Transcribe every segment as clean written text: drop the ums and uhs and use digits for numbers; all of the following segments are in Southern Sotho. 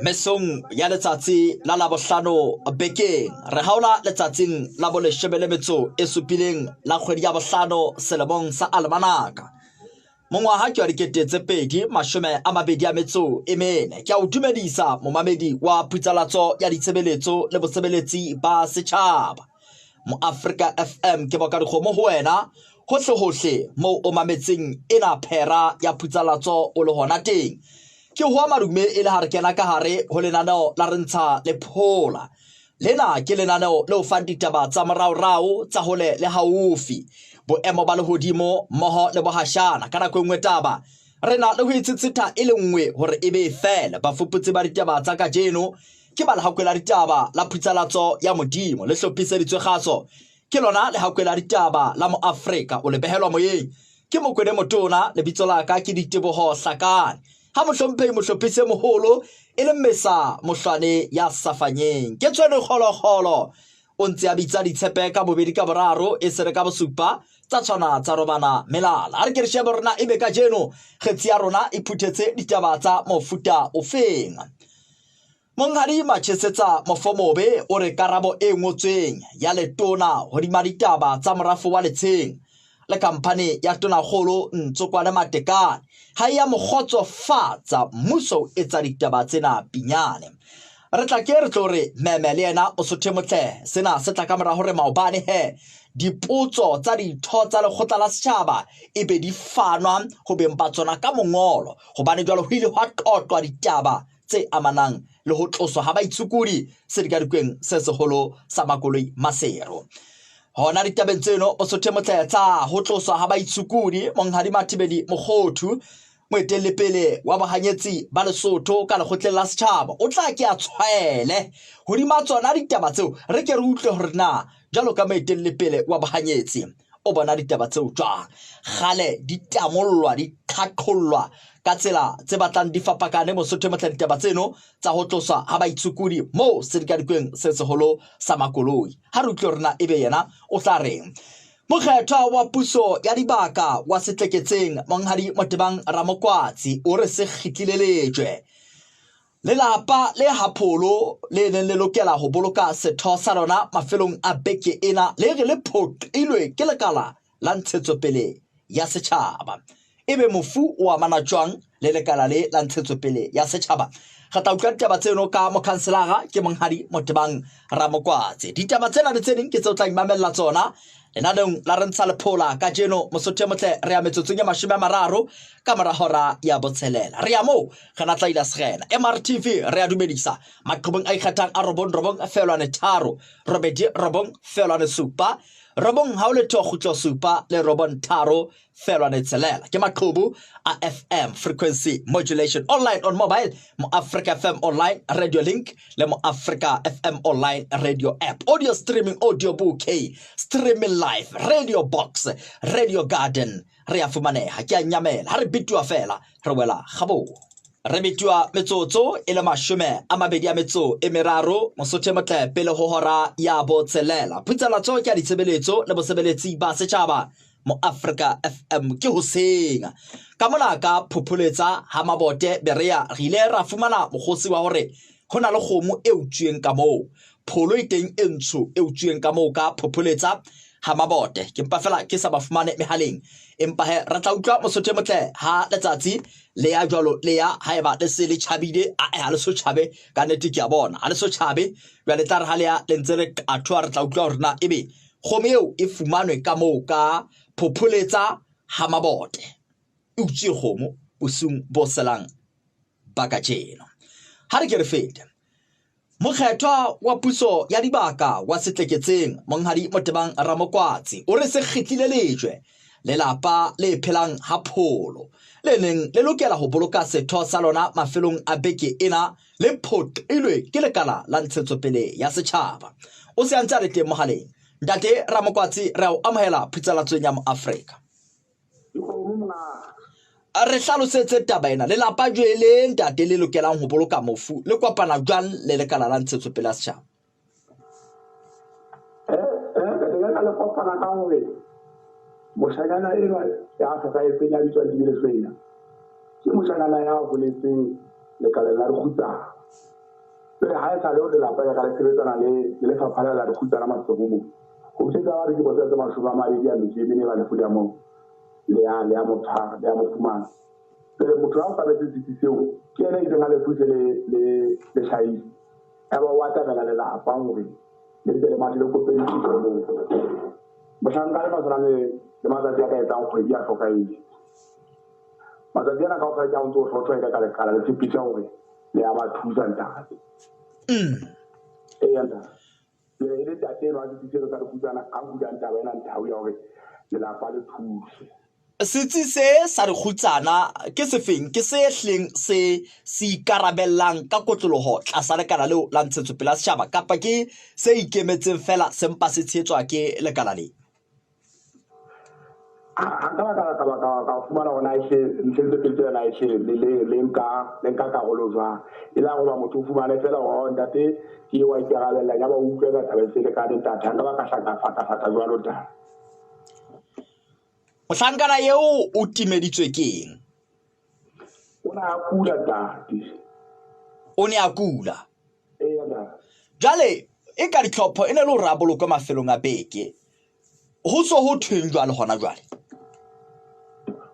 Mesong ya letsatsi la Labohlano bekeng, re haola letsatsing la boleshome le metso e supileng la kgwedi ya bohlano selemong sa almanaka. Mongwaha ke wa 2024. Ke a o dumedisa momamedi wa phutsalatso ya ditshebeletso le bosebeletsi ba setjhaba. Moafrika FM ke boka dikgomo ho wena hohle hohle moo o mametseng ena phera ya phutsalatso o le hona teng. Ke hoa madume e le ha re kena ka hare ho lenaneo la re ntsha le phola. Lena ke lenaneo le o fang ditaba tsa moraorao tsa hole le haufi, boemo ba lehodimo mmoho le bohashana. Ka nako e nngwe taba re na le ho itshetshitha e le nngwe hore e be e fele. Bafuputsi ba ditaba tsa kajeno ke ba lehakwe la ditaba la phutsalatso ya Modimo le hlophiseditswe kgaso ke lona lehakwe la ditaba la Moafrika o le behelwa moyeng ke Mokwene Motona. Lebitso la ka ke Diteboho Hlakane. Ha mohlomphehi mohlophisi e moholo e le Mmesa Mohlwane ya Safanyeng. Ke tshwene kgolokgolo. O ntse a bitsa ditshepe ka bobedi ka boraro e sere ka bosupa tsa tshwana tsa robana melala. A re ke re shebe rona ebe kajeno kgetsi ya rona e phuthetse ditaba tsa mofuta ofeng. Monghadi Machesetsa Mofomobe o re karabo e ngotsweng ya letona hodima ditaba tsa morafo wa Letsheng le khamphani ya Tonakgolo Ntsokwane Matekane ha e ya mo kgotsofatsa, mmuso o etsa ditaba tsena pinyane. Re tla ke re tlo re meme le yena o sothe motle. Sena se tla ka mora hore maobane he dipotso tsa ditho tsa lekgotla la setjhaba e be di fanwa ho beng ba tsona ka mongolo, hobane jwale ho ile hwa qoqwa ditaba tse amanang le ho tloswa ha baitshokodi sedikadikweng se seholo sa makoloi Maseru. Hona ditabeng tseno o sothe motletsa ho tloswa ha baitshokodi Monghadi Mathibeli Mokgothu, moetellepele wa bohanyetsi ba Lesotho ka lekgotleng la setjhaba, o tla ke a tshwaele hodima tsona ditaba tseo. Re ke re utlwe hore na jwalo ka moetellepele wa bohanyetsi o bona ditaba tseo jwang. Kgale di tamollwa, di qhaqhollwa ka tsela tse batlang di fapakane Mosotho e motle ditaba tseno tsa ho tloswa ha baitshokodi moo sedikadikweng se seholo sa makoloi. Ha re utlwe hore na ebe yena o tla reng. Mokgethwa wa puso ya dibaka wa Setleketseng Monghadi Motebang Ramokwatsi o re se kgitlile lejwe. Lelapa le hapholo le neng le lokela ho boloka setho sa lona mafelong a beke ena le re le phoqilwe ke lekala la ntshetsopele ya setjhaba. Ebe mofu o amana jwang le lekala le la ntshetsopele ya setjhaba? Re tla utlwa ditaba tseno ka mokhanselara ke Monghadi Motebang Ramokwatse. Ditaba tsena le tse ding ke tseo tla imamella tsona lenaneong la re ntsha lephola kajeno. Mosotho e motle, re ya metsotsong e 30 ka mora hora ya botshelela. Re ya moo re na tla ila segena. MRTV re ya dumedisa maqhubong a ikgethang a 99 feelwane 3, 89 feelwane 7, 9 ha o letho kgutlo 7 le 9 3 feelwane 6. Ke maqhubu a FM frequency modulation online on mobile, mo Africa FM online radio link le mo Africa FM online radio app, audio streaming, audio bouquet, streaming live, radio box, radio garden. Re a fumaneha, ke a nyamela ha re bituwa fela re wela gabo. Re bituwa metsotso e le 23 Mosotho e motle pele ho hora ya botshelela. Phutsalatso ke ya ditshebeletso le bosebeletsi ba setjhaba mo Africa FM ke hoseng. Ka mona ka phopholetsa ha Mabote Berea re ile ra fumana mokgosi wa hore ho na le kgomo e utsweng ka moo. Pholo e teng e ntsho e utsweng ka moo ka phopholetsa ha Mabote. Ke mpa fela ke sa ba fumane mehaleng. Empa he re tla utlwa Mosotho e motle ha letsatsi le ya jwalo le ya haeba le se le tjhabile, a ha le so tjhabe ka nnete ke a bona. Ha le so tjhabe jwale tla re ha le ya le ntse le qathoha re tla utlwa hore na ebe kgomo eo e fumanwe ka moo ka phopholetsa ha Mabote. E utswe kgomo bosiung bo selang ba kajeno. Ha re ke re fete. Mokgethwa wa puso ya dibaka wa Setleketseng Monghadi Motebang Ramokwatsi o re se kgitlile lejwe lelapa le phelang ha pholo le neng le lokela ho boloka setho sa lona mafelong a beke ena le phoqilwe ke lekala la ntshetsopele ya setjhaba. O se a ntse a le teng mohaleng. Ntate Ramokwatsi, re a o amohela phutsalatsoeng ya Moafrika. Re hlalosetse taba ena. Lelapa jwele ntate le lokelang ho boloka mofu le kopana jwang le lekala la ntshetsopele ya setjhaba? Le kopana ka hore moshanyana enwa ya hlokahetseng ya bitswang Dibeletso ena. Ke moshanyana ya holetseng lekaleng la dikgutsana. Pele ha e sa le lelapa ya ka le sebetsana le lefapha la la dikgutsana Maseru mo. Ho fihletse ba re dilemo tse 24 ba lefu le ya mo le ya le ya mo tshwara le ya mo fumana. Pele motho ya okametseng setsi seo ke yena itseng ha lefu se le le le hlahile. Yaba o atamela lelapa hore le ntse le mathe le kope dithuso moo. Mohlankana enwa o sa na le le matsatsi a ka etsang kgwedi a hlokahetse. Matsatsi ana kaofela ke ha o ntso o hlotjwa eka ka lekala le tshepisa hore le ya ba thusa ntate. Eya ntate. Jwale e le ntate enwa a setsi seno sa dikgutsana a hulang taba ena nthau ya hore lelapa le thuswe. Setsi se sa dikgutsana ke sefeng? Ke se hleng se se ikarabellang ka kotloloho tlasa lekala leo la ntshetsopele ya setjhaba kapa ke se ikemetseng feela se mpa se tshehetswa ke lekala le? Ha nka ba ka ka ka fumana hore na ehle ntshetsopele tsena na ehle le le le nka le nka karolo jwang. E la hoba motho o fumane feela hore oh ntate ke eo wa ikarabella yaba o utlwa ka taba e se lekane ntate. Ha nka ba ka hla ka fata fata jwalo ntate. Mohlankana eo o timeditswe ke eng? O ne a kula ntate. O ne a kula. Eya ntate. Jwale e ka ditlhopho e ne le hore a bolokwe mafelong a beke. Ho so ho thweng jwale hona jwale?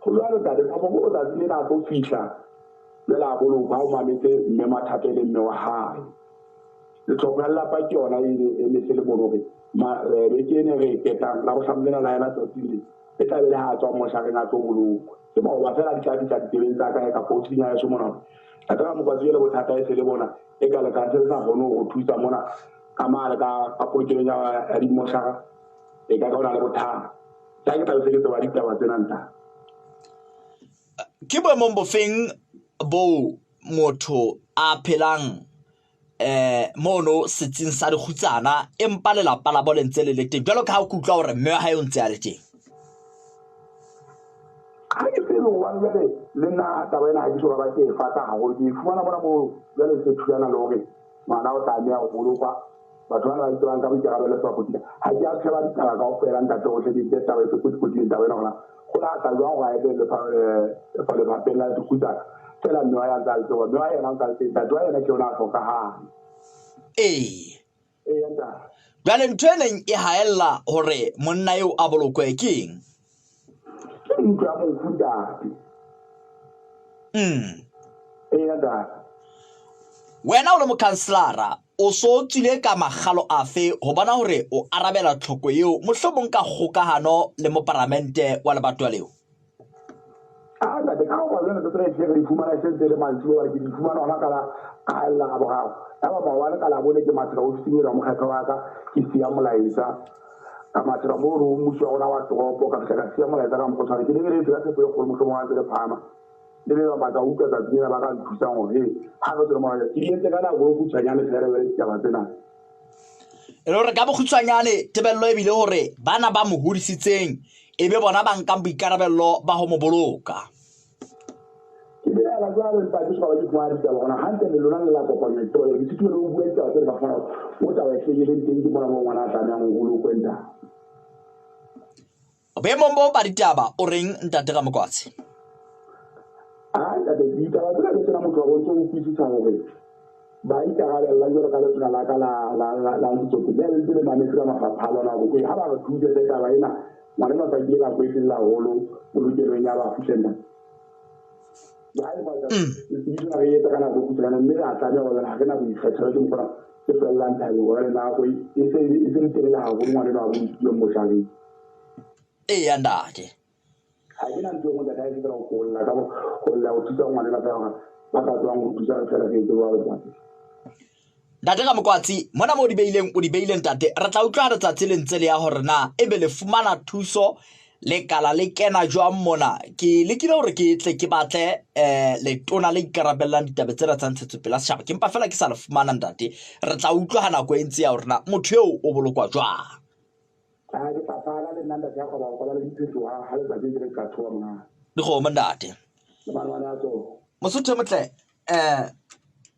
Ho jwalo ntate, tlhopho ke hore tsatsi lena a tlo fihla jwale a bolokwa ha o mametse mme Mathato e leng mme wa hae. Le tlhopho ya lelapa ke yona e e ne se le mono hore beke ene re e qetang Labohlano lena la yena tsatsing le e tla be le ha a tswa moshareng a tlo bolokwa. Ke maoba feela di tla fihla ditsebeng tsa ka kapa ofising ya heso mona hore ntate Ramokwatsi jwale bothata e se le bona e ka le ka se le sa kgone ho thusa mona ka mane ka ka polokelong ya ya dimoshara e ka ka o na le bothata. Ka ke tla be se ke tseba ditaba tsena ntate. Ke boemong bofeng boo motho a phelang eh mono setsing sa dikgutsana empa lelapa la bo le ntse le le teng jwalo ka ha o kutlwa hore mme wa hae o ntse a le teng? Ha ke tsebe hobane jwale le nna taba ena ha ke soka ba ke e fata haholo. Ke e fumana mona moo jwale se thulana le hore ngwana o tlameha ho bolokwa. Batho bana ba itsebang ka boikarabelo sebapotila. Ha ke a sheba ditaba kaofela ntate hohle ke nke taba e se potikotileng taba ena hore na ho la tla jwang hore a ebe lefapheng la dikgutsana. Feela mme wa ya ntse a le teng, mme wa yena o ntse a le teng, ntate wa yena ke yona a hlokahale. Ee. Ee, ntate. Jwale ntho e neng e haella hore monna eo a bolokwe ke eng? Ke ntlo ya mofu ntate. Ee, ntate. Wena o le mokhanselara o so tswile ka makgalo afe ho bona hore o arabela tlhoko eo mohlomong ka kgokahano le moparamente wa lebatowa leo? Ah, ntate, ka hoba jwale ntho tsena ehlile re di fumana e sentse e le mantsiboya, ke di fumana hona ka la ka la boraro. Yaba maobane ka Labone ke mathela ofising ena ya mokgatlo wa ka, ke siya molaetsa. Ka mathela moo ho mmuso wa rona wa toropo, ka fihla ka siya molaetsa ka mokgwa o tshwanang. Ke lebeletse ka tshepo e kgolo mohlomong ha ntse le phahama, le be ba ka utlwa tsatsi lena ba ka nthusang hore he ha re tswele morao. Ke di entse ka nako e kgutshwanyane feela jwale ditaba tsena. E le hore ka bokgutshwanyane tebello e bile hore bana ba mo hodisitseng e be bona ba nkang boikarabello ba ho mo boloka. Ke belaela jwalo ntate soka ba ke fumana ditaba hona hantle le lona le la kopanya ditaba jwale ke sitile le ho bua ditaba tse re ka fumana hore mo taba e hlekileng teng ke mona moo ngwana a tlamehang ho bolokwe ntate. Boemong bo ba ditaba o reng ntate Ramokwatsi? Ah ntate, ditaba tsena ke tsena motho wa bontse o utlwisisa hore ba ikarabella jwalo ka letona la ka la la la la ntshetsopele le ntse le mametse ka mafapha a lona hore ha ba re thuse hle taba ena ngwana enwa sa kile nako e telele haholo polokelong ya bafu hle ntate. Tsebiso re etsa ka nako e kgutshwanyane mme re a tlameha hobane ha re na boikgethelo ke mokgona ke fellang thabeng hobane nako e se e se le telele haholo ngwana enwa a bolokilweng moshareng. Eya ntate. Ha ke na ntho e nngwe ntate ha e se fela ho lla ka ho lla ho thusa ngwana enwa fela hore ba ka tswang ho thusa fela re etse jwalo ntate. Ntate Ramokwatsi, mona mo di beileng o di beile ntate. Re tla utlwa letsatsi le ntse le ya hore na ebe le fumana thuso lekala le kena jwang mona. Ke lekile hore ke tle ke batle letona le ikarabellang ditabeng tsena tsa ntshetsopele ya setjhaba. Ke mpa fela ke sa le fumana ntate. Re tla utlwa ha nako e ntse ya hore na motho eo o bolokwa jwang. Ha ke tla fana le nna ntate ya kgona ho kwala le diphetoho ha letsatsi ntse le ka thoba monate. Dikgomo ntate. Le manwane a tsona. Mosotho e motle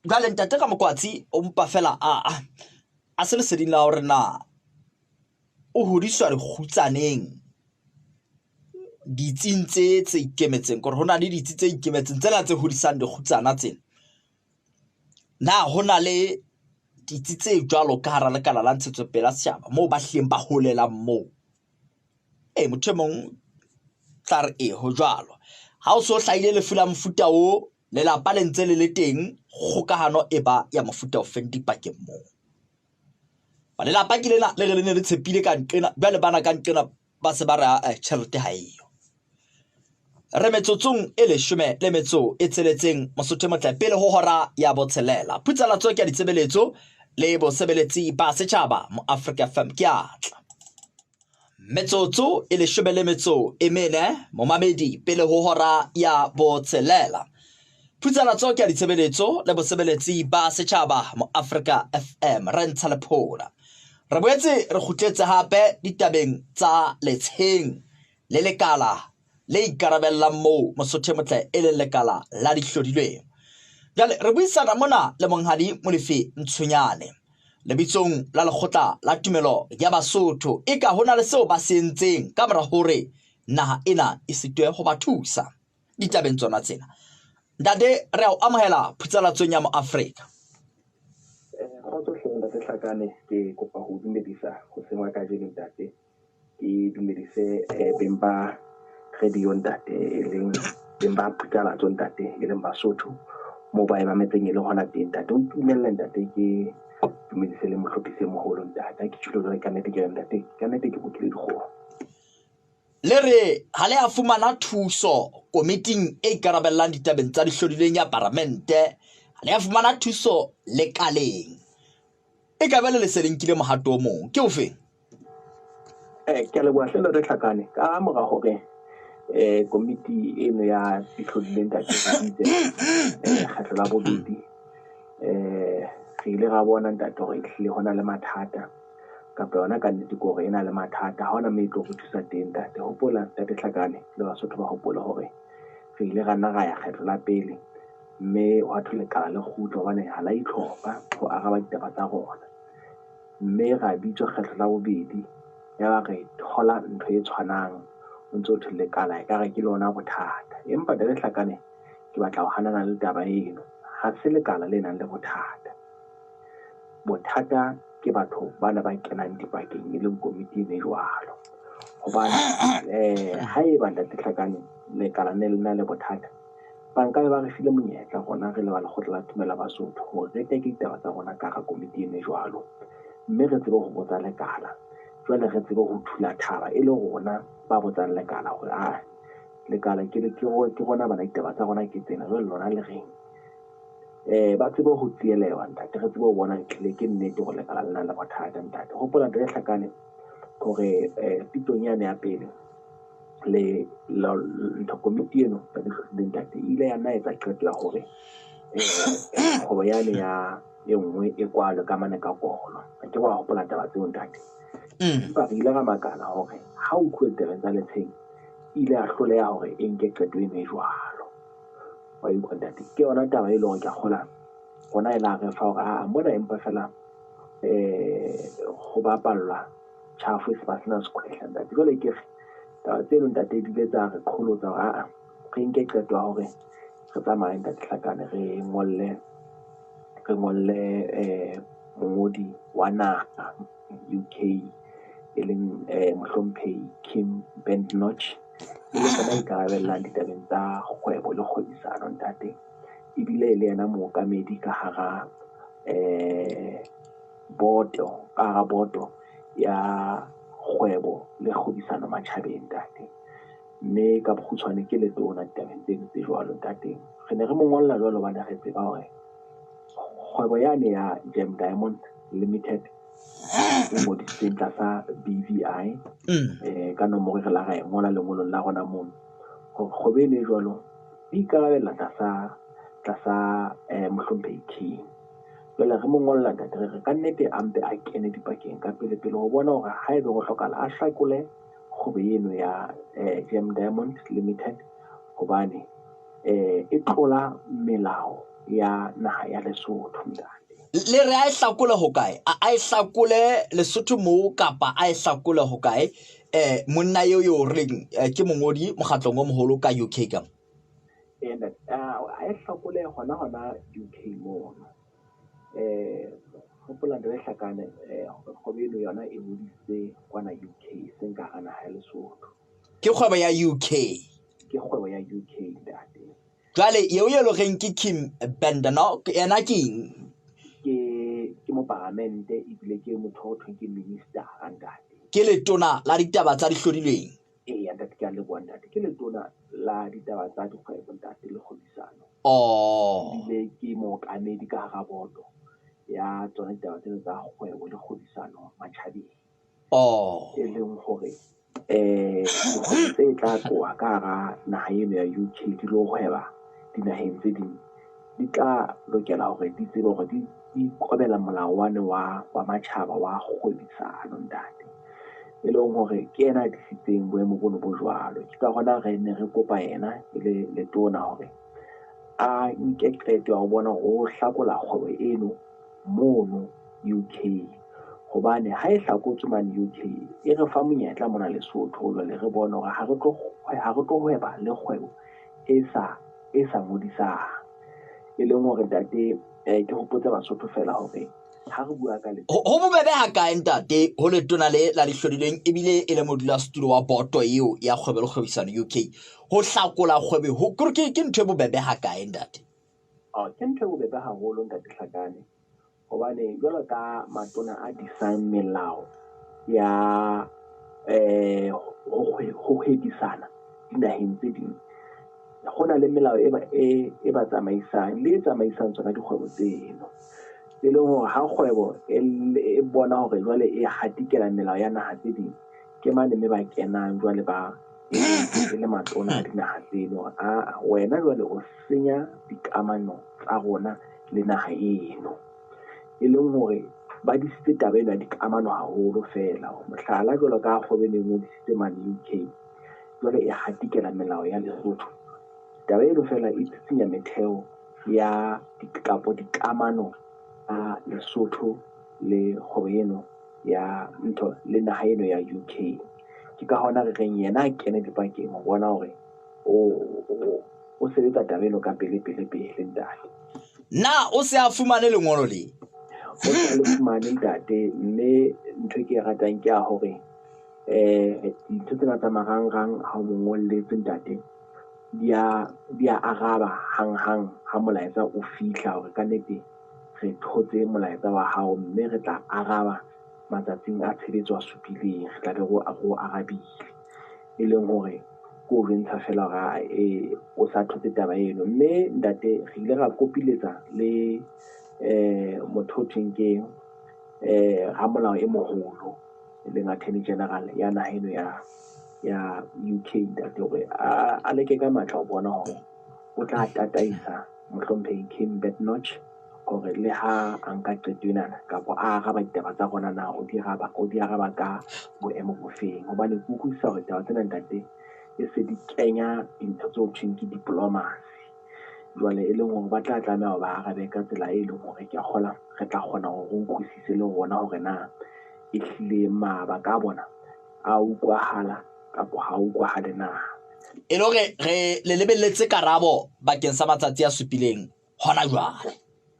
jwale ntate Ramokwatsi o mpa fela a a se leseding la hore na o hodiswa dikgutsaneng. ditsing tse tse ikemetseng kore ho na le ditsi tse ikemetseng tsena tse hodisang dikgutsana tsena. Na ho na le ditsi tse jwalo ka hara lekala la ntshetsopele ya setjhaba moo ba hlileng ba holelang moo? Ee, motho e mong tla re ee ho jwalo. Ha o so hlahile lefu la mofuta o, lelapa le ntse le le teng, kgokahano e ba ya mofuta ofeng dipakeng moo. Ba lelapa ke lena le re le ne le tshepile ka nqena, jwale bana ka nqena ba se ba re ae tjhelete ha eyo. Re metsotsong e leshome le metso e tsheletseng Mosotho e motle pele ho hora ya botshelela. Phutsalatso ke ya ditshebeletso le bosebeletsi ba setjhaba mo Afrika FM ke atla. Metsotso e leshome le metso e mene momamedi pele ho hora ya botshelela. Phutsalatso ke ya ditshebeletso le bosebeletsi ba setjhaba mo Afrika FM re ntsha lephola. Re boetse re kgutletse hape ditabeng tsa letsheng le lekala le ikarabellang moo Mosotho e motle e leng lekala la dihlodilweng. Jwale re buisana mona le Monghadi Molefi Ntshonyane lebitsong la lekgotla la tumelo ya Basotho. Eka ho na le seo ba se entseng ka mora hore naha ena e sitwe ho ba thusa ditabeng tsona tsena. Ntate, re a o amohela phutsalatsong ya Moafrika. Kgotso hle ntate Hlakane, ke kopa ho dumedisa hoseng wa kajeno ntate. Ke dumedise beng ba radio ntate, e leng beng ba phutsalatso ntate, e leng Basotho moo ba e mametseng e le hona teng ntate. O ntumelle ntate ke dumedise le mohlophisi e moholo ntate. Ha ke tjholo jwale ka nnete ke re ntate, ka nnete ke bokile dikgoho. Le re ha le a fumana thuso komiting e ikarabellang ditabeng tsa dihlodileng ya paramente, ha le a fumana thuso lekaleng. E ka be le le se le nkile mohato o mong. Ke ofeng? Ke a leboha hle Ntate Tlhakane. Ka mora hore komiti eno ya dihlodileng ntate e bitse kgetlo la bobedi, re ile ra bona ntate hore ehlile ho na le mathata kapa yona ka nnete ke hore e na le mathata. Ha hona moo e tlo re thusa teng ntate. Hopola ntate Tlhakane le Basotho ba hopole hore re ile ra nna ra ya kgetlo la pele mme hwa thwe lekala le kgutla hobane ha la itlhopha ho araba ditaba tsa rona. Mme ra bitswa kgetlo la bobedi ya ba re thola ntho e tshwanang o ntso thwe lekala ekare ke lona bothata. Empa Ntate Hlakane ke batla ho hanana le taba eno. Ha se lekala le nang le bothata. Bothata ke batho bana ba kenang dipakeng e leng komiti eno e jwalo. Hobane haeba Ntate Hlakane lekala ne le na le bothata, ba nka be ba re file monyetla rona re le ba lekgotla la tumelo ya Basotho hore re teke ditaba tsa rona ka hara komiti eno e jwalo. Mme re tsebe ho botsa lekala. Jwale re tsebe ho thula thaba e le rona ba botsang lekala hore ah lekala ke ke rona bana ditaba tsa rona ke tsena jwale lona le reng. Ba tsebe ho tsieleha ntate, re tsebe ho bona ehlile ke nnete hore lekala le na le bothata ntate. Hopola Ntate Hlakane hore pitsong yane ya pele le ntho komiti eno ya dihlodileng ntate e ile ya nna etsa qeto ya hore kgwebo yane ya e nngwe e kwalwe ka mane ka kolo. Ha ke wa hopola taba tseo ntate. Empa re ile ra makala hore ha o tluwa ditabeng tsa letsheng e ile ya hloleha hore e nke qeto eno e jwalo. Wa utlwa ntate? Ke yona taba e leng hore ke a kgola rona e la re fa hore aa mona empa feela ho bapallwa tjhafo e se ba sena sekhwehla ntate. Jwale ke re taba tseno ntate di ile tsa re qholotsa hore aa re nke qeto ya hore re tsamaye ntate Hlakane re ngolle mongodi wa naha UK e leng mohlomphehi Kim Badenoch e leng yena a ikarabellang ditabeng tsa kgwebo le kgwebisano ntate. Ebile e le yena mookamedi ka hara boto ka hara boto ya kgwebo le kgwebisano matjhabeng ntate. Mme ka bokgutshwane ke letona ditabeng tseno tse jwalo ntate. Re ne re mo ngolla jwalo hobane re tseba hore kgwebo yane ya Gem Diamond Limited e ngodisitsweng tlasa B_V_I ka nomoro e re la ra e ngola lengolong la rona mono hore kgwebo eno e jwalo e ikarabella tlasa tlasa mohlomphehi King. Jwale re mo ngolla ntate re re kannete a mpe a kene dipakeng ka pele pele ho bona hore haebe ho hlokahala a hlakole kgwebo eno ya Gem Diamond Limited hobane e tlola melao ya naha ya Lesotho ntate. Le re a e hlakole hokae? A e hlakole Lesotho moo kapa a e hlakole hokae? Monna eo yo reng ke mongodi mokgatlong o moholo ka UK ka mo? A e hlakole hona hona UK mono. Hopola ntate Hlakane, kgwebo eno yona e ngodisitse kwana UK, e seng ka hara naha ya Lesotho. Ke kgwebo ya UK. Ke kgwebo ya UK ntate. Jwale eo e loreng ke Kim Badenoch, yena ke eng? Ke moparamente ebile ke motho o thweng ke minister ntate. Ke letona la ditaba tsa dihlodilweng. Eya ntate, ke a leboha ntate. Ke letona la ditaba tsa dikgwebo ntate le kgwebisano. Ebile ke mookamedi ka hara boto ya tsona ditaba tsena tsa kgwebo le kgwebisano matjhabeng. E leng hore dikgwebo tse tla tloha ka hara naha eno ya UK di lo hweba dinaheng tse ding, di tla lokela hore di tsebe hore di ikobela molao wane wa matjhaba wa kgwebisano ntate. E leng hore ke yena a tlisitseng boemo bono bo jwalo. Ke ka hona re ne re kopa yena e le letona hore a nke qeto ya ho bona hore o hlakola kgwebo eno mono UK. Hobane ha e hlakotswe mane UK, e re fa monyetla mona Lesotho jwale re bone hore ha re tlo hweba le kgwebo e sa ngodisang. E leng hore ntate, ke hopotse Basotho fela hore ha re bua ka ho bobebe ha kae ntate ho letona le la lehlodileng ebile e le modulasetulo wa boto eo ya kgwebo le kgwebisano UK, ho hlakola kgwebo ho ke ntho e bobebe ha kae ntate? Ke ntho e bobebe haholo ntate Hlakane, hobane jwalo ka matona a disang melao ya ho hwebisana dinaheng tse ding, ho na le melao e ba tsamaisang le e tsamaisang tsona dikgwebo tseno. E leng hore ha kgwebo e bona hore jwale e hatikela melao ya naha tse ding, ke mane mme ba kenang jwale ba e le matona a dinaha tseno hore a wena jwale o senya dikamano tsa rona le naha eno. E leng hore ba disitse taba ena ya dikamano haholo fela. Mohlala jwalo ka kgwebo e neng ngodisitse mane UK, jwale e hatikela melao ya Lesotho. Taba eno fela e tsitsinya metheo ya kapo dikamano tsa Lesotho le kgwebo eno ya ntho le naha eno ya UK. Ke ka hona re reng yena a kene dipakeng ho bona hore o sebetsa taba eno ka pele pele pele ntate. Na o se a fumane lengolo le? O se le fumane ntate, mme ntho e ke e ratang ke ya hore dintho tsena tsa marangrang ha o mo ngolletse ntate, di a araba hanghang ha molaetsa o fihla hore ka nnete re thotse molaetsa wa hao, mme re tla araba matsatsing a tshebetso a supileng, re tla be re o arabile. E leng hore ke o jwentsha fela hore o sa thotse taba eno. Mme ntate re ile ra kopiletsa le motho o thweng ke ramolao e moholo, e leng Attorney General ya naha eno ya UK ntate, hore a leke ka matla ho bona hore o tla tataisa mohlomphehi Kim Badenoch hore le ha a nka qeto enana kapa a araba ditaba tsa rona na o di araba ka boemo bofeng. Hobane ke utlwisisa hore taba tsena ntate e se di kenya dintho tseo thweng ke diplomacy. Jwale e leng hore ba tla tlameha hore ba arabe ka tsela e leng hore ke a kgola re tla kgona hore re utlwisise le rona hore na ehlile mabaka a bona a utlwahala kapa ha utlwahale na. E le hore re le lebelletse karabo bakeng sa matsatsi a supileng hona jwale.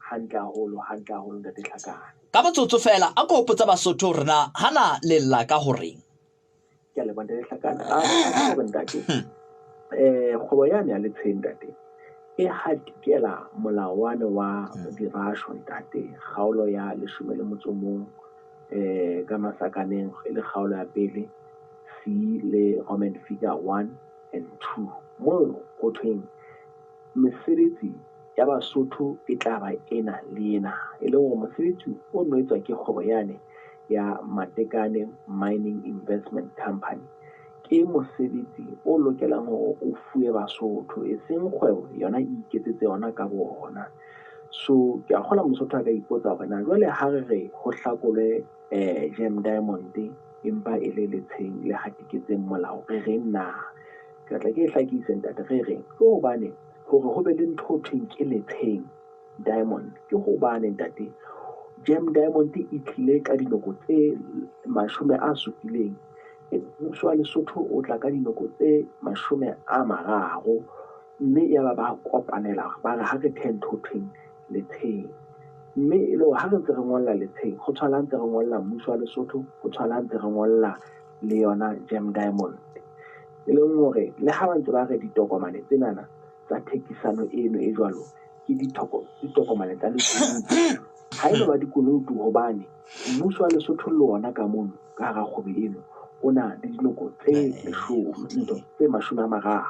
Hantle haholo, hantle haholo ntate Hlakane. Ka botsotso fela a ko hopotsa Basotho hore na hana le lla ka horeng. Ke a leboha ntate Hlakane. A hore ntate, kgwebo yane ya Letsheng ntate e hatikela molao wane wa dirasho ntate, kgaolo ya 11 ka masakaneng e le kgaolo ya pele C le Roman figure 1 and 2, moo ho thweng mesebetsi ya Basotho e tla ba ena le ena, e leng hore mosebetsi o no etswa ke kgwebo yane ya Matekane Mining Investment Company ke mosebetsi o lokelang hore o fuwe Basotho, e seng kgwebo yona e iketsetse yona ka bona. So ke a kgolwa Mosotho a ka ipotsa hore na jwale ha re re ho hlakolwe Gem Diamond empa e le Letsheng le hatiketseng molao, re reng na? Ke tla ke e hlakise ntate, re reng ke hobane hore ho be le ntho ho thweng ke Letsheng Diamond ke hobane ntate Gem Diamond e tlile ka dinoko tse 70 Mmuso wa Lesotho o tla ka dinoko tse 30, mme yaba ba kopanela ba re ha re thehe ntho ho thweng Letsheng. Mme e le hore ha re ntse re ngolla Letsheng, ho tshwana ntse re ngolla mmuso wa Lesotho, ho tshwana ntse re ngolla le yona Gem Diamond. E leng hore le ha ba ntse ba re ditokomane tsenana tsa thekisano eno e jwalo ke dithoko ditokomane tsa lekunutu, ha e no ba dikunutu hobane mmuso wa Lesotho le ona ka mono ka hara kgwebo eno o na le dinoko tse leshome, ntho tse 30.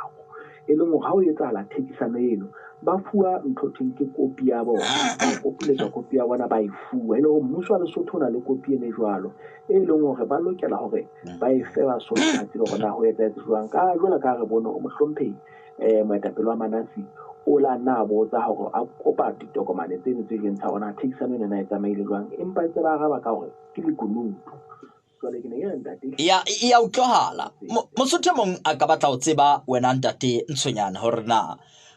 E leng hore ha ho etsahala thekisano eno, ba fuwa ntho thweng ke kopi ya bona, ba kopiletswa kopi ya bona ba e fuwa. E le hore mmuso wa Lesotho o na le kopi eno e jwalo, e leng hore ba lokela hore ba e fe Basotho ba tsebe hore na ho etsahetse jwang. Ka jwalo ka ha re bone hore mohlomphehi moetapele wa Manasi o la nna a botsa hore a kopa ditokomane tseno tse jweng tsa hore na thekisano ena na e tsamaile jwang, empa ntse ba araba ka hore ke lekunutu. Jwale ke ne ke re ntate Ya e ya utlwahala. Mosotho e mong a ka batla ho tseba wena ntate Ntshonyane hore na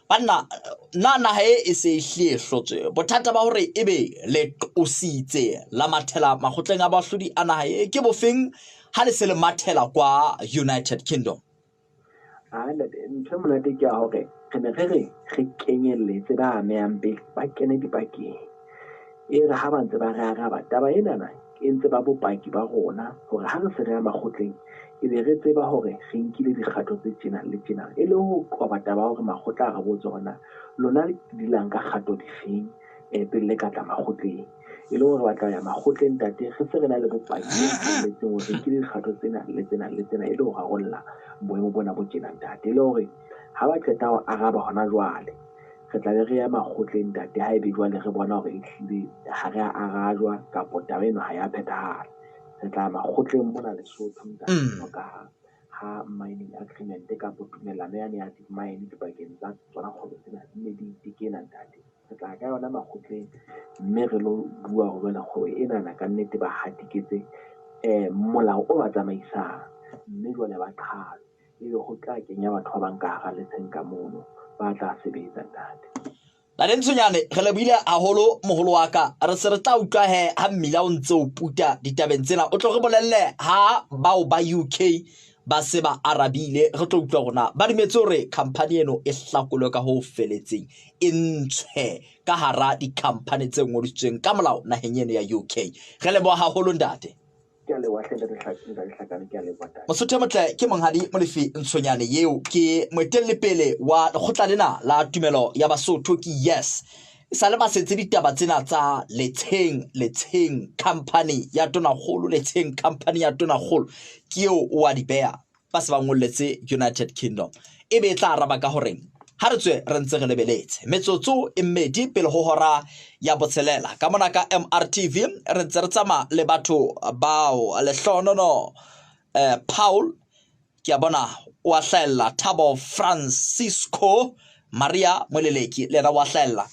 banna na naha e e se e hlile e hlotswe. Bothata ba hore ebe le qositse la mathela makgotleng a boahlodi a naha e ke bofeng ha le se le mathela kwa United Kingdom? Ah, ntate, ntho e monate ke ya hore re ne re re re kenyelletse ba amehang pele ba kene dipakeng. E re ha ba ntse ba re araba taba enana e ntse ba bopaki ba rona hore ha re se re ya makgotleng e be re tseba hore re nkile dikgato tse tjena le tjena, e le ho qoba taba ya hore makgotla a re botse hore na lona le dilang ka kgato difeng pele le ka tla makgotleng. E le hore re batla ho ya makgotleng ntate, re se re na le bopaki bo felletseng hore re nkile dikgato tsena le tsena le tsena e le ho rarolla boemo bona bo tjena ntate. E le hore ha ba qeta ho araba hona jwale, re tla be re ya makgotleng ntate haebe jwale re bona hore ehlile ha re a arajwa kapo taba eno ha ya phethahala. Re tla ya makgotleng mona Lesotho ntate jwalo ka ha mining agreement kapo tumellano yane ya di-mine dipakeng tsa tsona kgwebo tsena di ne di itekena ntate. Re tla ka yona makgotleng mme re lo bua hore jwale kgwebo enana kannete ba hatiketse molao o ba tsamaisang, mme jwale ba qhalwe. Ebe ho tla kenya batho ba bang ka hara letsheng ka mono ba tla sebetsa ntate. Ntate Ntshonyane, re lebohile haholo moholo wa ka. Re se re tla utlwa he ha mmila o ntse o puta ditabeng tsena. O tlo re bolelle ha bao ba UK ba se ba arabile, re tlo utlwa hore na ba dumetse hore khampani eno e hlakolwe ka ho feletseng, e ntshwe ka hara dikhampani tse ngodisitsweng ka molao naheng eno ya UK. Re leboha haholo ntate. Ke a leboha hle ntate Hlakane, ke a leboha ntate. Mosotho e motle ke Monghadi Molefi Ntshonyane, eo ke moetelli-pele wa lekgotla lena la tumelo ya Basotho ke Yes. E sa le ba setse ditaba tsena tsa Letsheng, Letsheng Company ya Tonakgolo, Letsheng Company ya Tonakgolo, ke eo o a di beha, ba se ba ngolletse United Kingdom. Ebe e tla araba ka horeng? Ha re tswe re ntse re lebeletse. Metsotso e mmedi pele ho hora ya botshelela. Ka mona ka MRTV re ntse re tsamaya le batho bao lehlohonono Paul ke a bona o a hlahella, Thabo Francisco Maria Moleleki le yena o a hlahella,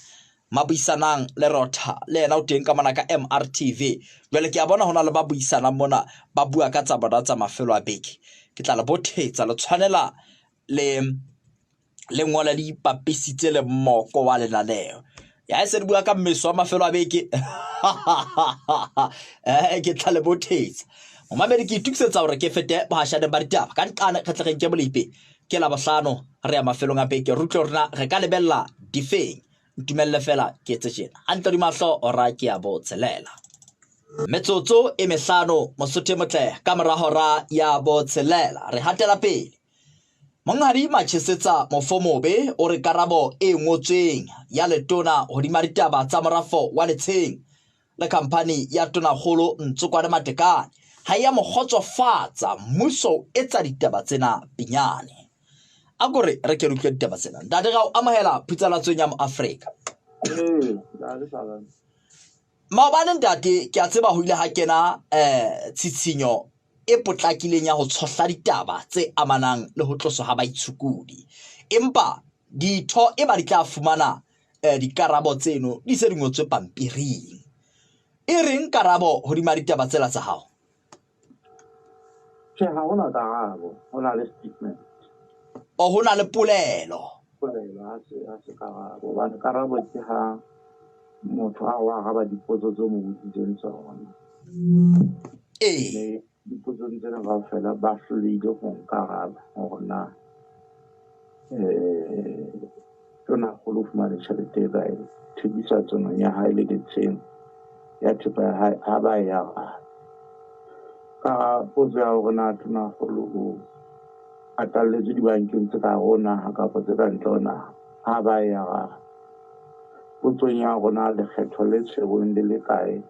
Mabuisanang le Rotha le yena o teng ka mona ka MRTV. Jwale ke a bona hona le ba buisanang mona ba bua ka tsa bona tsa mafelo a beke. Ke tla le bothetsa, le tshwanela le le ngola le ipapisitse le moko wa lenaneo. Ya e se re bua ka mmeso wa mafelo a beke. Ke tla le bothetsa. Momamedi, ke itokisetsa hore ke fete bohashaneng ba ditaba. Ka nqane re tle re nke molepe. Ke Labohlano re ya mafelong a beke. Re utlwe hore na re ka lebella difeng. Ntumelle fela ke etse tjena. Hantle di mahlo ora ke ya botshelela. Metsotso e mehlano Mosotho e motle ka mora hora ya botshelela. Re hatela pele. Monghadi Machesetsa Mofomobe o re karabo e ngotsweng ya letona hodima ditaba tsa morafo wa Letsheng le khamphani ya Tonakgolo Ntsokwane Matekane ha e ya mo kgotsofatsa. Mmuso o etsa ditaba tsena pinyane. A ko re re ke re utlwe ditaba tsena. Ntate, ra o amohela phutsalatsong ya Moafrika. Ee, ntate Hlabane. Maobane ntate, ke a tseba ho ile ha kena tshitshinyo e potlakileng ya ho tshohla ditaba tse amanang le ho tloswa ha baitshokodi. Empa ditho e ba di tla fumana dikarabo tseno di se di ngotswe pampiring. E reng karabo hodima ditaba tsela tsa hao? Tjhe, ha hona karabo, ho na le statement. O ho na le polelo. Polelo ha se karabo, hobane karabo ke ha motho a o araba dipotso tseo mo botsitseng tsona. Ee. Dipotsong tsena kaofela ba hlolehile ho nkaraba hore na tonakgolo o fumane tjhelete e kae thekisatsong ya hae le letsheng ya thepa ya hae ha ba e arabe. Ka potso ya hore na tonakgolo o patalletswe dibankeng tse ka hare ho naha kapa tse ka ntle ho naha ha ba e arabe. Potsong ya hore na lekgetho le tshwerweng le le kae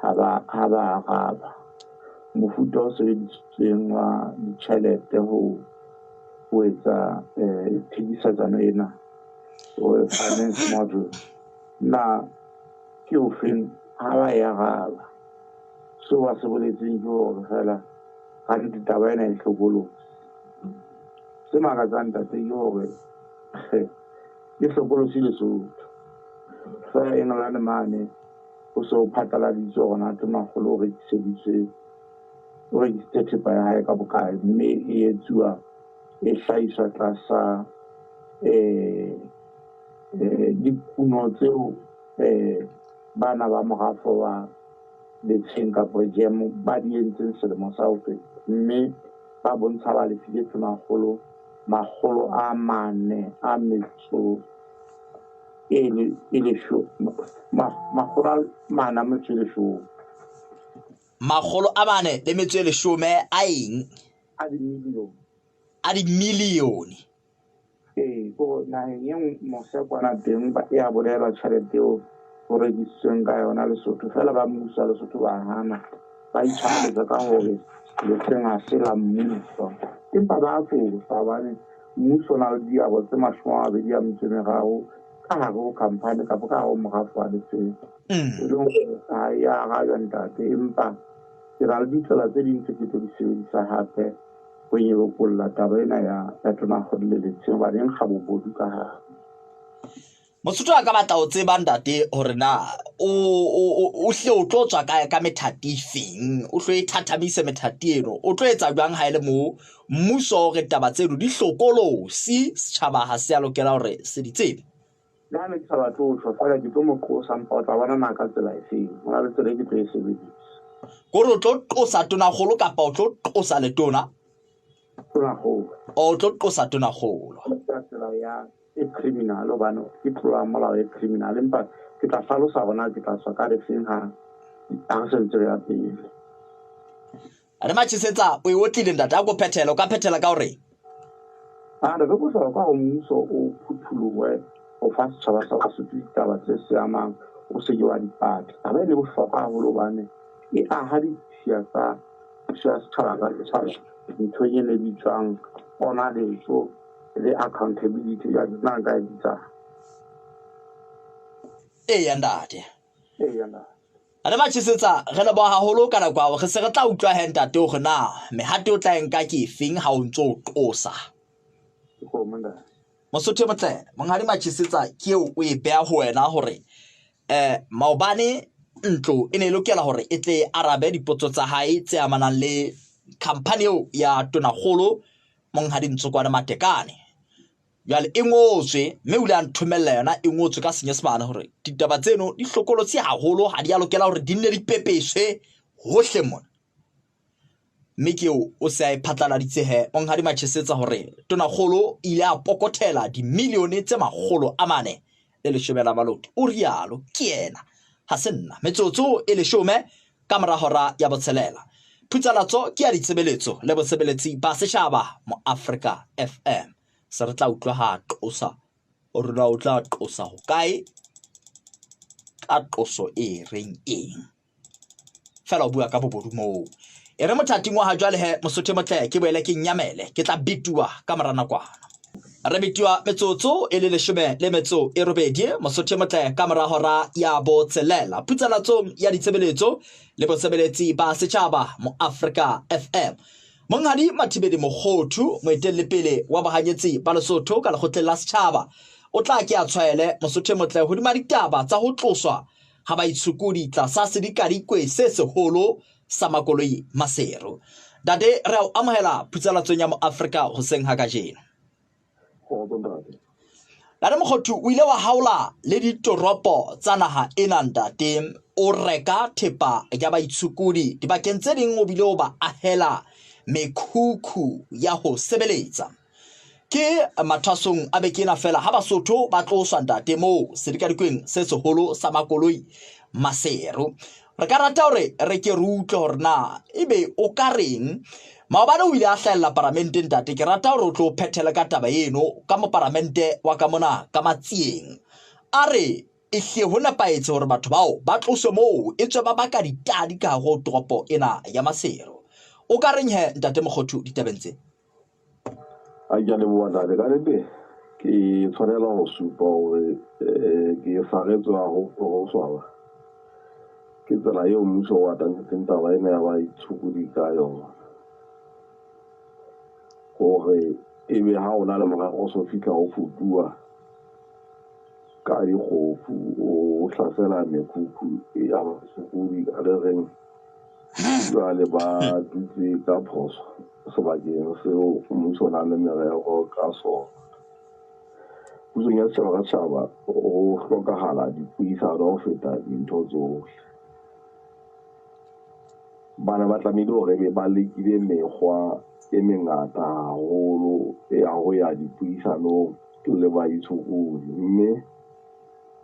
ha ba ha ba araba. Mofuta o sebedisitsweng wa ditjhelete ho ho etsa thekisetsano ena finance model na ke ofeng ha ba e araba. Seo ba se boletseng ke hore feela kannete taba ena e hlokolosi. Se makatsang ntate ke hore e hlokolosi Lesotho. Feela England mane ho se ho phatlaladitswe hore na Tonakgolo o rekiseditswe o rekisitse thepa ya hae ka bokae mme e etsuwa e hlahiswa tlasa dikuno tseo bana ba morafo wa Letsheng kapa jam ba di entseng selemo sa ho feta mme ba bontsha ba lefile Tonakgolo 400 a metso e 410. 410 a eng? A dimilione. A dimilione. Ee, ko naheng e nngwe mose kwana teng e a bolela tjhelete eo ho rekisitsweng ka yona Lesotho. Feela ba mmuso wa Lesotho ba hana, ba itshwareletsa ka hore Letsheng ha se la mmuso. Empa ba fosa hobane mmuso o na le diabo tse 23 ka hare ho khampani kapa ka hare ho morafo wa Letsheng. E leng hore ha e arajwa ntate, empa ke na le ditsela tse ding tse ke tlo di sebedisa hape ho nyelokolla taba ena ya Tonakgolo le Letsheng hobane e nkga bobodu ka hare. Mosotho a ka batla ho tseba ntate hore na o hle o tlo tswa ka methati e feng, o hlo e thathamise methati eno, o tlo etsa jwang ha e le moo mmuso hore taba tseno di hlokolosi, setjhaba ha se a lokela hore se di tsebe? Nna ne ke sa batle ho tjho feela ke tlo mo qosa empa o tla bona na ka tsela e feng. Ho na le tsela e ke tlo e sebedisa. Kore o tlo qosa tonakgolo kapa o tlo qosa letona? Tonakgolo. O tlo qosa tonakgolo. Ka tsela ya e criminal hobane ke tlolo ya molao e criminal, empa ke tla hlalosa hore na ke tla tswa ka lefeng ha re sentse re ya pele. Re Matjhisetsa o e otlile ntate, a ko phethela, o ka phethela ka hore? A re re bohlokwa hore mmuso o phuthulohe ho fa setjhaba sa Basotho ditaba tse se amang, o se ke wa di pata. Taba e le bohlokwa haholo hobane e aha ditshiya tsa puso ya setjhaba ka setjhaba nthong e ne bitswang ponaletso le accountability ya nna nka e bitsang. Eya ntate. Eya ntate. Re Matjhisetsa re leboha haholo ka nako ya hao. Re se re tla utlwa he ntate hore na mehato o tla e nka ke efeng ha o ntso o qosa. Mosotho e motle, Monghadi Matjhisetsa ke eo o e beha ho wena hore maobane ntlo e ne e lokela hore e tle e arabe dipotso tsa hae tse amanang le khampani eo ya Tonakgolo Monghadi Ntsokwane Matekane. Jwale e ngotswe mme o ile a nthomella yona e ngotswe ka Senyesemane hore ditaba tseno di hlokolotsi haholo, ha di a lokela hore di nne di pepeswe hohle mona. Mme ke eo o se a e phatlaladitse he Monghadi Matjhisetsa hore Tonakgolo ile a pokothela dimilione tse 410 la maloti. O rialo ke yena, ha se nna. Metsotso e 10 ka mora hora ya 6. Phutsalatso ke ya ditshebeletso le bosebeletsi ba setjhaba mo Afrika FM. Se re tla utlwa ha qosa hore na o tla qosa hokae ka qoso e reng eng. Feela o bua ka bobodu moo. E re mothating wa ha jwale he Mosotho e motle ke boele ke nyamele, ke tla bituwa ka mora nakwana. Re bituwa metsotso e le 18 Mosotho e motle ka mora hora ya 6. Phutsalatsong ya ditshebeletso le bosebeletsi ba setjhaba mo Afrika FM. Monghadi Mathibeli Mokhothu, moetelli pele wa bohanyetsi ba Lesotho ka lekgotleng la setjhaba, o tla ke a tshwaele Mosotho e motle hodima ditaba tsa ho tloswa ha baitshokodi tlasa sedikadikwe se seholo sa makoloi Maseru. Ntate, re a o amohela phutsalatsong ya mo Afrika hoseng ha kajeno. Ntate Mokhothu, o ile wa haola le ditoropo tsa naha ena ntate. o reka thepa ya baitshokodi dibakeng tse ding, o bile o ba ahela mekhukhu ya ho sebeletsa. Ke mathwasong a beke ena feela ha Basotho ba tloswa ntate moo sedikadikweng se seholo sa makoloi Maseru. Re ka rata hore re ke re utlwe hore na ebe o ka reng. Maobane o ile a hlahella paramenteng ntate, ke rata hore o tlo phethele ka taba eno ka moparamente wa ka mona ka Matsieng. A re ehlile ho nepahetse hore batho bao ba tloswe moo e tswe ba baka ditadi ka hare ho toropo ena ya Maseru. O ka reng he ntate Mokgothu ditabeng tse? A ke a leboha ntate. Ka nnete ke tshwanela ho supa hore ke saretswe haholo ho swaba. Ke tsela eo mmuso o atametseng taba ena ya baitshokodi ka yona. Hore ebe ha o na le morero o so fihla o futuwa ka dikgofu, o hlasela mekhukhu ya baitshokodi ka le reng jwale ba dutse ka phoso sebakeng seo mmuso o nang le merero ka sona. Pusong ya setjhaba ka setjhaba ho hlokahala dipuisano ho feta dintho tsohle. Bana ba tlamehile hore ebe ba lekile mekgwa e mengata haholo ya ho ya dipuisanong le baitshokodi, mme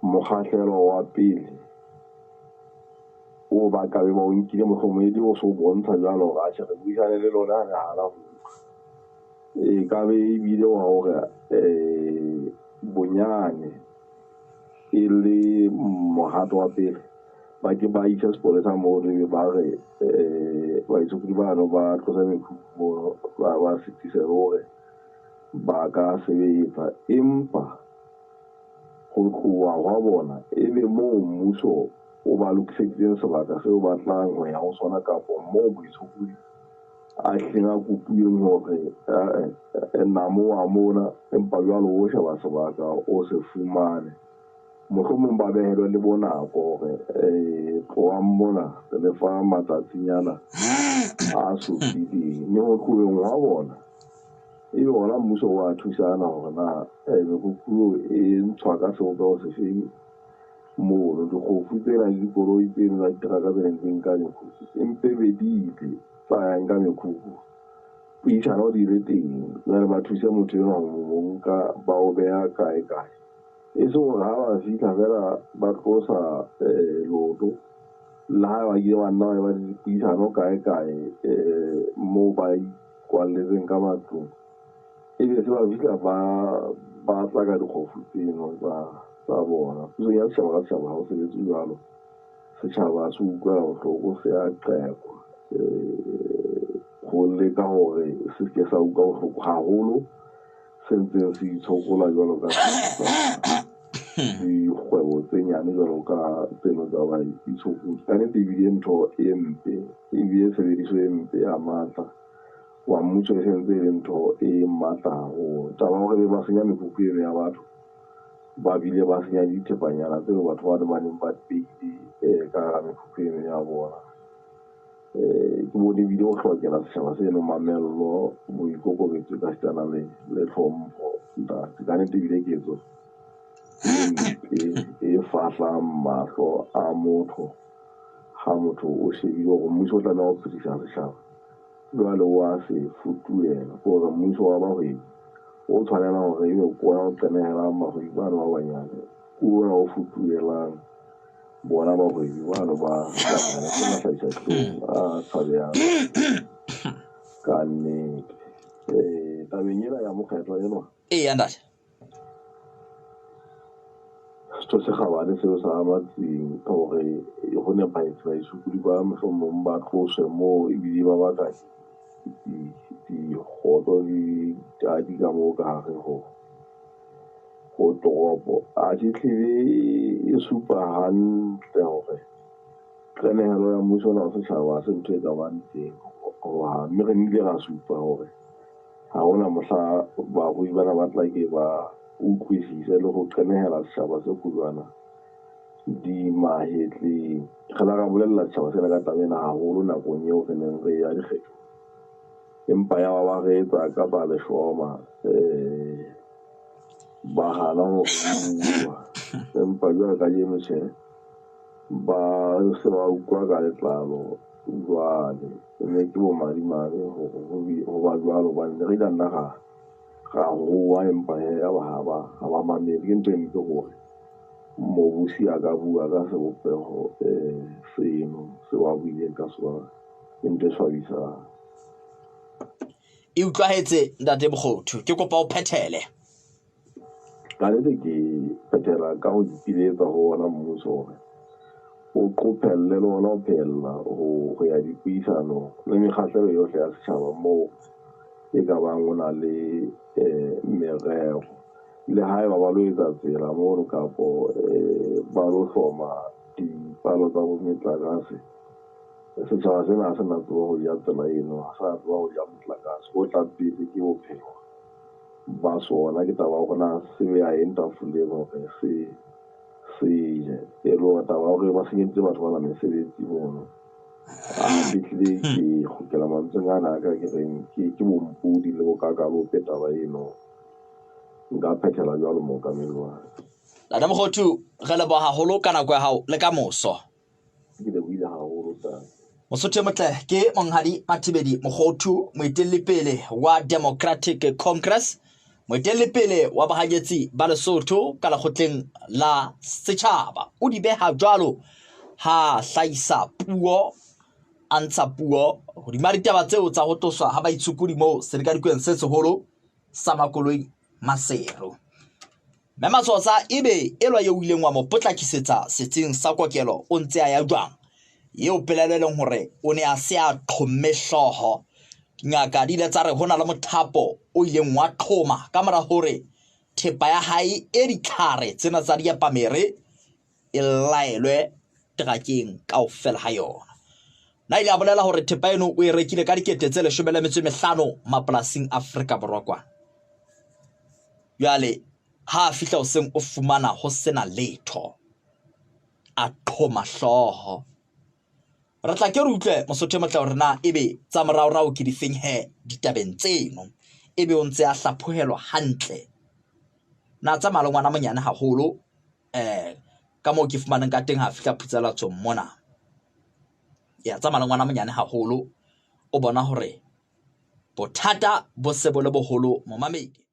mokgahlelo wa pele o ba ka be ba o nkile mohlomong e le o so bontsha jwalo hore atjhe re buisane le lona re hana ho utlwa. E ka be ebile wa hore bonyane e le mohato wa pele ba ke ba isa sepolesa moo ebe ba re baitshokodi bano ba tlosa mekhukhu mono ba sitise le hore ba ka sebetsa. Empa ho tloha hwa bona ebe moo mmuso o ba lokiseditseng sebaka seo ba tlang ho ya ho sona kapo moo moitshokodi a hlileng a kopuweng hore namoha mona empa jwale o sheba sebaka o se fumane. Mohlomong ba behelwe le bonako hore tlohang mona re le fa matsatsinyana a supileng. Mme ho tloheng hwa bona ebe hona mmuso wa thusana hore na mekhukhu e ntshwa ka sebopeho sefeng mono. Dikgofu tsena le dikoloi tseno tsa diteraka tse neng di nka mekhukhu empe be di ile tsa ya nka mekhukhu. Puisano di ile teng jwale ba thuse motho enwa ho mo nka ba o beha kae kae. E seng hore ha ba fihla feela ba tlosa leoto le ha ba kile ba nna ba eba le dipuisano kae kae moo ba ikwalletseng ka matlung. Ebe se ba fihla ba ba tla ka dikgofu tseno tsa bona. Pusong ya setjhaba ka setjhaba ha ho sebetse jwalo. Setjhaba se utlwela bohloko se a qekwa ho leka hore se ke sa utlwa bohloko haholo se ntseng se itshokola jwalo ka dikgwebo tse nyane jwalo ka tseno tsa baitshokodi. Ka nnete ebile ntho e mpe ebile tshebediso e mpe ya matla wa mmuso e sentse e le ntho e matla haholo. Taba ya hore ba senya mekhukhu eno ya batho ba bile ba senya dithepanyana tseo batho ba neng ba di behile ka hara mekhukhu eno ya bona. Ke bone ebile ho hlokela setjhaba seno mamello, boikokobetso ka sitana le tlhompho ntate. Ka nnete ebile ketso e mpe e fahlang mahlo a motho ha motho o shebile hore mmuso o tlameha ho phedisa setjhaba jwale wa se futuhela. Ke hore mmuso wa bahwebi o tshwanela hore ebe ke ona o qenehelang bahwebi bano ba banyane, ke ona o futuhelang bona bahwebi bano ba banyane. Ke mahlabisa dihlong a tshabehang ka nnete. Tabeng ena ya mokgetho enwa, Eya ntate. Setho se kgabane seo sa Matsing hore ho nepahetse baitshokodi ba mohlomong ba tloswe moo ebile ba baka dikgoto le ditadi ka moo ka hare ho toropo. Atjhe ehlile e supa hantle hore qenehelo ya mmuso ona wa setjhaba ha se ntho e ka bang teng hohang. Mme re nnile ra supa hore ha hona mohla barui bana ba tla ke ba utlwisise le ho qenehela setjhaba se kujwana di mahetleng. Re la ra bolella setjhaba sena ka taba ena haholo nakong eo re neng re ya dikgethong. Empa ya ba ba re etsa ka tsa leshoma ba hana ho re bua. Empa jwale kajeno tjhe, Ba se ba utlwa ka letlalo jwale, mme ke bomadimabe hore ho ba jwalo hobane ne re ile nna ra ra howa empa hee yaba ha ba ha ba mamele. Ke ntho e mpe hore mobusi a ka bua ka sebopeho seno seo a buileng ka sona. Ke ntho e swabisang. E utlwahetse Ntate Mokgothu, ke kopa o phethele. Ka nnete ke phethela ka ho ipiletsa ho ona mmuso hore o qophelle le ona ho phehella ho ya dipuisano le mekgahlelo yohle ya setjhaba moo e ka bang o na le merero. Le haeba ba lo etsa tsela mono kapo ba lo hloma dipalo tsa bo metlakase, setjhaba sena ha se na tseba ho ja tsela eno, ha se na tseba ho ja motlakase. Ho tlang pele ke bophelo ba sona, ke taba ya hore na se beha eng tafoleng hore se se je. E le hore taba ya hore ba senyeditse batho bana mesebetsi mono, a ke hlile ke kgutlela mantsweng ana a ka ke reng ke bompodi le bokakalope taba eno. Nka phethela jwalo mookamedi wa ka. Ntate Mokgothu, re leboha haholo ka nako ya hao le ka moso. Ke lebohile haholo ntate. Mosotho e motle ke Monghadi Mathibedi Mokhothu, moetelli-pele wa Democratic Congress, moetelli-pele wa bahanyetsi ba Lesotho ka lekgotleng la setjhaba. O di beha jwalo ha hlahisa puo, a ntsha puo hodima ditaba tseo tsa ho tloswa ha baitshokodi moo sedikadikweng se seholo sa makoloi Maseru. Mme Matsotsa ebe elwa eo o ileng wa mo potlakisetsa setsing sa kokelo o ntse a ya jwang? Eo pelaelo e leng hore o ne a se a qhomme hlooho. Dingaka di ile tsa re ho na le mothapo o ileng wa qhoma ka mora hore thepa ya hae e ditlhare tsena tsa diapamere e laelwe terakeng kaofela ha yona. Na ile a bolela hore thepa eno o e rekile ka dikete tse 15 mapolasing Afrika Borwa kwana. Jwale ha a fihla hoseng o fumana ho sena letho, a qhoma hlooho. Re tla ke re utlwe Mosotho e motle hore na ebe tsa moraorao ke difeng he ditabeng tseno, ebe o ntse a hlaphohelwa hantle. Na tsamaya le ngwana monyane haholo ka moo ke fumaneng ka teng ha fihla Phutsalatsong mona. Ya tsamaya le ngwana monyane haholo, o bona hore bothata bo se bo le boholo momamedi.